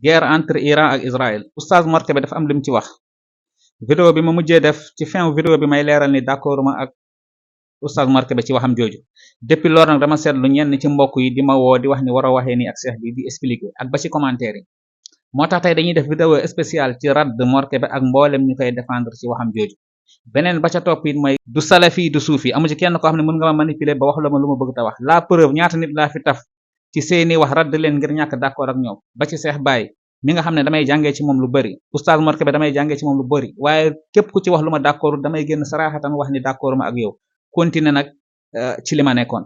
guerre entre Iran ak Israël oustaz Mor Kébé dafa am lim ci wax vidéo bi ma mujjee def ci fin vidéo bi may leeral ni d'accord ma ak oustaz Mor Kébé ci waxam jooju depuis loolu nag dama seetlu ñenn ci mbokk yi di ma woo di wax ni war a waxee nii ak cheikh bi di expliquer ak ba ci commentaire yi moo tax tey dañuy def vidéo spéciale ci radd Mor Kébé ak mboolem ñu koy défendre ci waxam jooju beneen ba ca topp it mooy du salafi du suufi amu ci kenn koo xam ne mën nga ma manipuler ba wax la ma lu ma bëgg ta wax la preuve ñaata nit laa fi taf ci seeni wax radd leen ngir ñàkk d'accord ak ñoom ba ci Cheikh Baye mi nga xam ne damay jàngee ci moom lu bëri oustaz Mor Kébé damay jàngee ci moom lu bëri waaye képp ku ci wax lu ma d'accord damay génn saraxatan wax ni d'accord ma ak yow continuer nag ci li ma nekkoon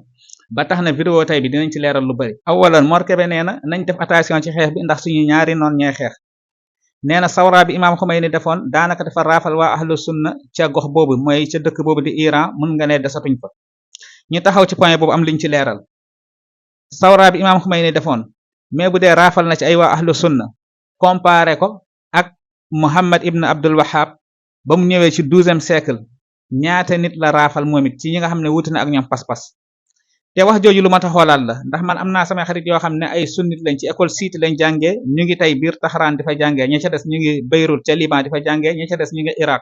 ba tax na vidéo tey bi dinañ ci leeral lu bëri awalan Mor Kébé nee na nañ def attention ci xeex bi ndax suñu ñaari noon ñooy xeex nee na sawra bi imaam Khomeini defoon daanaka dafa raafal waa ahlu sunna ca gox boobu mooy ca dëkk boobu di Iran mun nga ne desatuñ fa ñu taxaw ci point boobu am liñ ci leeral sawra bi imaam Khomeini defoon mais bu dee raafal na ci ay waa ahlu sunna comparé ko ak Muhammad ibn Abdul Wahhab ba mu ñëwee ci 12e siècle ñaata nit la raafal moom it ci ñi nga xam ne wuute na ak ñoom pas-pas te wax jooju lu ma taxoolaat la ndax man am naa samay xarit yoo xam ne ay sunnit lañ ci école siite lañ jàngee ñu ngi tey biir Taxaraan di fa jàngee ña ca des ñu ngi Beyrouth ca Liban di fa jàngee ña ca des ñu ngi Irak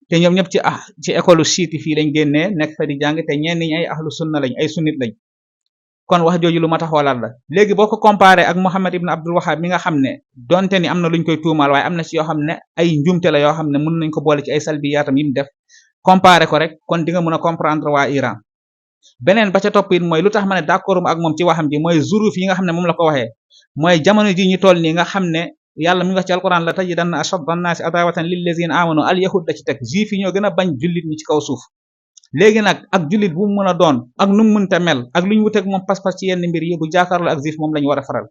te ñoom ñëpp ci école siite fii lañ génnee nekk fa di jàng te ñenn ñi ay ahlu sunna lañ ay sunnit lañ kon wax jooju lu ma taxoolaat la léegi boo ko comparé ak Muhammad ibn Abdul Wahhab mi nga xam ne donte ni am na luñ koy tuumaal waaye am na ci yoo xam ne ay njumte la yoo xam ne mën nañ ko boole ci ay salbiyaatam yi mu def comparé ko rek kon di nga mën a comprendre waa Iran beneen ba ca topp it mooy lu tax ma ne d'accord ak moom ci waxam ji mooy zuruf yi nga xam ne moom la ko waxee mooy jamono ji ñu toll nii nga xam ne yàlla mi ngi wax ci alquran la tajidanna ashadda an-naasi adawatan lillazina amanu al yahud la ci teg juif yi ñoo gën a bañ jullit ñi ci kaw suuf léegi nag ak jullit bu mu mën a doon ak nu mu mënta mel ak lu ñu wuteeg moom pas-pas ci yenn mbir yi bu jàkkaarloo ak juif moom la ñu war a faral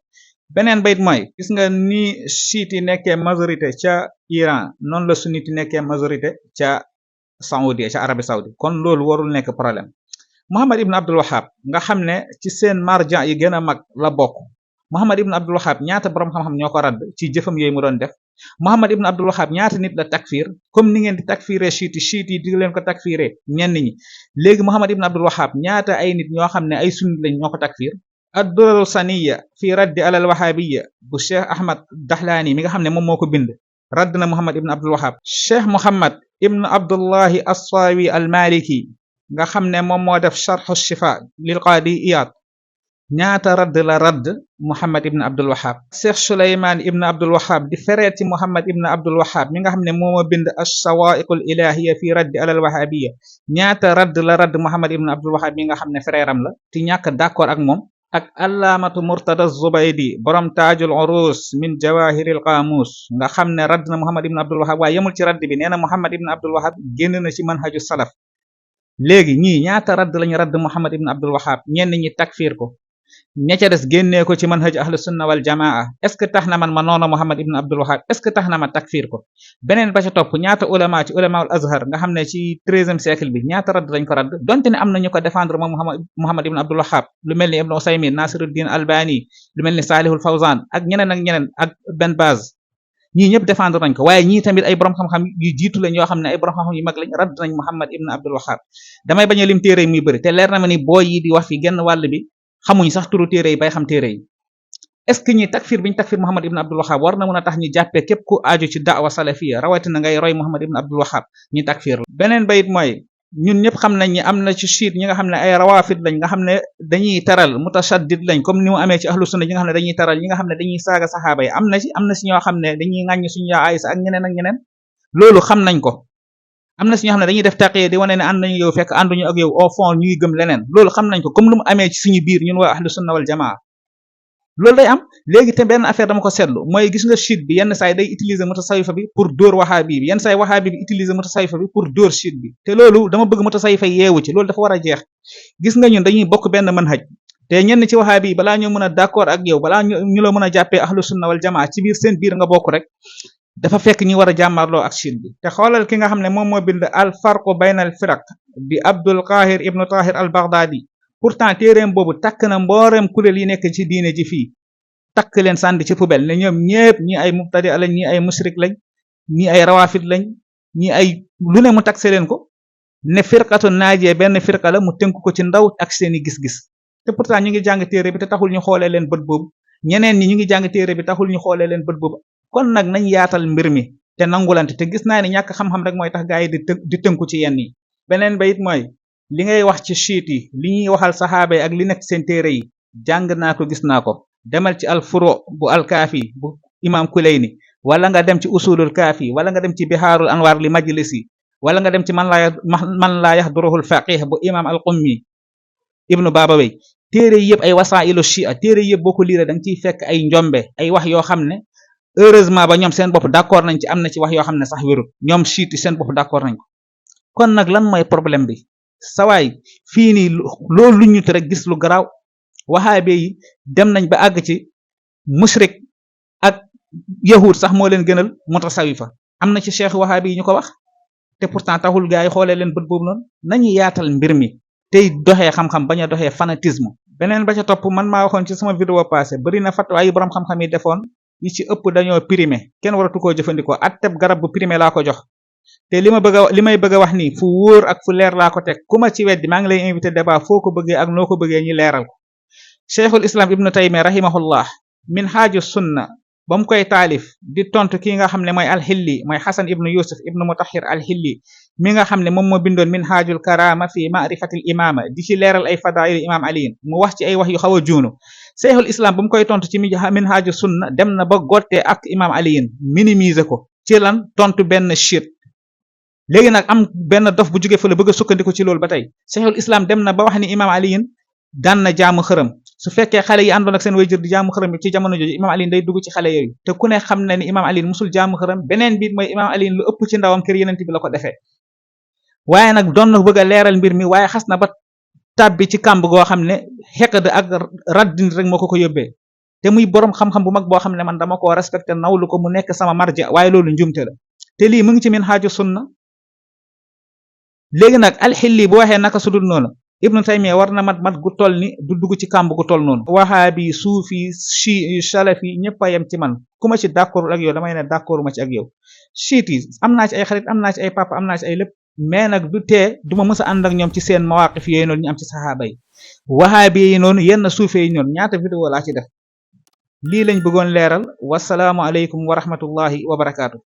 beneen bayit mooy gis nga ni chiite yi nekkee majorité ca Iran noonu la sunnite yi nekkee majorité ca Saoudi ca Arabie Saoudi kon loolu warul nekk problème Muhammad ibn Abdul Wahhab nga xam ne ci seen marja yi gën a mag la bokk Muhammad ibn Abdul Wahhab ñaata borom xam-xam ñoo ko radd ci jëfam yooyu mu doon def Muhammad ibn Abdul Wahhab ñaata nit la takfir comme ni ngeen di takfiré chiite yi di leen ko takfiré ñenn ñi léegi Muhammad ibn Abdul Wahhab ñaata ay nit ñoo xam ne ay sunnit lañ ñoo ko takfir ad-durar saniya fi raddi alal wahabiyya bu Cheikh Ahmad Dahlani mi nga xam ne moom moo ko bind radd na Muhammad ibn Abdul Wahhab Cheikh Muhammad ibn Abdullahi as-Sawi al-Maliki nga xam ne moom moo def sharh shifa lil qaadi Iyad ñaata radd la radd Muhammad ibn Abdul Wahhab Cheikh Souleymane ibn Abdul Wahhab di fereet ci Muhammad ibn Abdul Wahhab mi nga xam ne moo ma bind ash-shawaa'iqul ilahiyya fi raddi alal wahabiyya ñaata radd la radd Muhammad ibn Abdul Wahhab mi nga xam ne frère am la ti ñàkk d'accord ak moom ak allaamatu Murtada Zubaydi borom taajul urus min jawahiril qamus nga xam ne radd na Muhammad ibn Abdul Wahhab waaye yemul ci radd bi nee na Muhammad ibn Abdul Wahhab génn na ci manhaju salaf léegi ñii ñaata radd lañu radd Muhammad ibn Abdul Wahhab ñenn ñi takfir ko ña ca des génnee ko ci manhaj ahlu sunna wal jamaa est ce que tax na man ma noona Muhammad ibn Abdul Wahhab est ce que tax na ma takfir ko beneen ba ca topp ñaata ulama ci ulama al azhar nga xam ne ci 13e siècle bi ñaata radd lañ ko radd donte ne am na ñu ko défendre moom Muhammad ibn Abdul Wahhab lu mel ni Ibn Usaymin Nasiruddin Albani lu mel ni Salihul Fawzan ak ñeneen ak Ben Baz ñii ñëpp défendre nañ ko waaye ñii tamit ay borom xam-xam yu jiitu lañ yoo xam ne ay borom xam-xam yu mag lañ radd nañ Muhammad ibn Abdul Wahhab damay bañ a lim téere yi muy bëri te leer na ma ni boo yi di wax fi genn wàll bi xamuñ sax turu téere yi bay xam téere yi est ce que ñi takfir biñ takfir Muhammad ibn Abdul Wahhab war na mën a tax ñu jàppee képp ku aju ci da'wa salafiyya rawatina ngay roy Muhammad ibn Abdul Wahhab ñi takfir la beneen bayit mooy ñun ñëpp xam nañ ni am na ci chiite ñi nga xam ne ay rawafid lañ nga xam ne dañuy taral mutashaddid lañ comme ni mu amee ci ahlu sunna ñi nga xam ne dañuy taral ñi nga xam ne dañuy saaga saxaaba yi am na ci ñoo xam ne dañuy ŋàññ suñu yaa Aysa ak ñeneen loolu xam nañ ko am na si ñoo xam ne dañuy def taqiya di wane ne ànd nañu yow fekk ànduñu ak yow au fond ñuy gëm leneen loolu xam nañ ko comme lu mu amee ci suñu biir ñun waa ahlu sunna wal jamaa loolu day am léegi te benn affaire dama ko seetlu mooy gis nga chiite bi yenn saay day utiliser mutasawifa bi pour dóor wahabi bi yenn saay wahabi bi utiliser mutasawifa bi pour dóor chiite bi te loolu dama bëgg mutasawifa yeewu ci loolu dafa war a jeex gis nga ñun dañuy bokk benn manhaj te ñenn ci wahabi yi balaa ñoo mën a d'accord ak yow balaa ñu la mën a jàppee ahlu sunna wal jamaa ci biir seen biir nga bokk rek dafa fekk ñi war a jàmmarloo ak chiite bi te xoolal ki nga xam ne moom moo bind al farqu bayna al firaq bi Abdul Qahir ibnu Tahir al Baghdadi pourtant téereem boobu takk na mbooreem kuréel yi nekk ci diine ji fii takk leen sànni ci poubelle ne ñoom ñépp ñi ay mubtadi lañ ñi ay mushrik lañ ñi ay rawafid lañ ñi ay lu ne mu taxe leen ko ne firqatu naaje benn firqa la mu tënk ko ci ndaw ak seeni gis-gis te pourtant ñu ngi jàng téere bi te taxul ñu xoolee leen bët boobu ñeneen ñi ñu ngi jàng téere bi taxul ñu xoolee leen bët boobu. kon nag nañ yaatal mbir mi te nangulante te gis naa ni ñàkk xam-xam rek mooy tax gaa yi di tënku ci yenn yi. beneen ba it mooy li ngay wax ci chiit yi li ñuy waxal saxaaba yi ak li nekk seen téere yi jàng naa ko gis naa ko. demal ci al furu bu al kaafi bu imam Kulayni wala nga dem ci usulul kaafi wala nga dem ci bihaarul anwar li majlisi wala nga dem ci man laa yaxduruhul faqih bu imam al qummi ibnu babawey téere yëpp ay wasailu shia téere yëpp boo ko liire da nga ciy fekk ay njombe ay wax yoo xam ne heureusement ba ñoom seen bopp d'accord nañ ci am na ci wax yoo xam ne sax wérul ñoom chiite seen bopp d'accord nañ ko. kon nag lan mooy problème bi sawaay fii nii loolu lu ñu rek gis lu garaaw waxaabe yi dem nañ ba àgg ci mushrik ak yahud sax moo leen gënal mutasawifa am na ci cheikh waxaabe yi ñu ko wax te pourtant taxul gaa yi xoolee leen bët boobu noonu. nañu yaatal mbir mi tey doxee xam-xam bañ a doxee fanatisme. beneen ba ca topp man maa waxoon ci sama vidéo passé bari na fatwa yi borom xam-xam yi defoon yi ci ëpp dañoo primé kenn waratu koo jëfandikoo atteb garab bu primé laa ko jox te li may bëgg a wax nii fu wóor ak fu leer laa ko teg ku ma ci weddi maa ngi lay invité débat foo ko bëggee ak noo ko bëggee ñi leeral ko. cheikhul islam ibnu taymiya rahimahullah minhaaju sunna ba mu koy taalif di tontu kii nga xam ne mooy alxilli mooy xasan ibnu yusuf ibnu mutahir alxilli mi nga xam ne moom moo bindoon minhaajul karama fi marifatil imama di ci leeral ay fadail imam aliyin mu wax ci ay wax yu xaw a juunu. cheikhul islam ba mu koy tontu ci minhaaju sunna dem na ba gottee ak imam aliyin minimiser ko ci lan tontu benn chiite. léegi nag am benn dof bu jóge fa la bëgg a sukkandiku ci loolu ba tey cheikhul islam dem na ba wax ni imam aliyin daan na jaamu xërëm. su fekkee xale yi àndoon ak seen wayjur di jaamu xërëm ci jamono jooju imam aliin day dugg ci xale yooyu te ku ne xam na ni imam aliin musul jaamu xërëm. beneen biit mooy imam aliin lu ëpp ci ndawam kër yenent bi la ko defee waaye nag doon na bëgg a leeral mbir mi waaye xas na ba tàbbi ci kàmb goo xam ne xeqd ak raddin rek moo ko yóbbee te muy boroom xam-xam bu mag boo xam ne man dama koo respecté nawlu ko mu nekk sama marja waaye loolu njumte la te lii mu ngi ci minhaaju sunna. léegi nag alxilli bu waxee naka sudul noonu ibnu taymiya war na mat gu toll ni du dugg ci kàmb gu toll noonu. wahaabi suufi chi salafi ñëpp a yem ci man ku ma ci d'accord ak yow damay ne d'accord ma ci ak yow. chiite yi am naa ci ay xarit am naa ci ay papa am naa ci ay lépp mais nag du tee du ma mës a ànd ak ñoom ci seen mawaqif yooyu noonu ñu am ci saxaaba yi. wahaabi yi noonu yenn suufee yi noonu ñaata vidéo laa ci def lii lañ bëggoon leeral wasalaamu aleykum wa rahmatullahi wa barakaatu.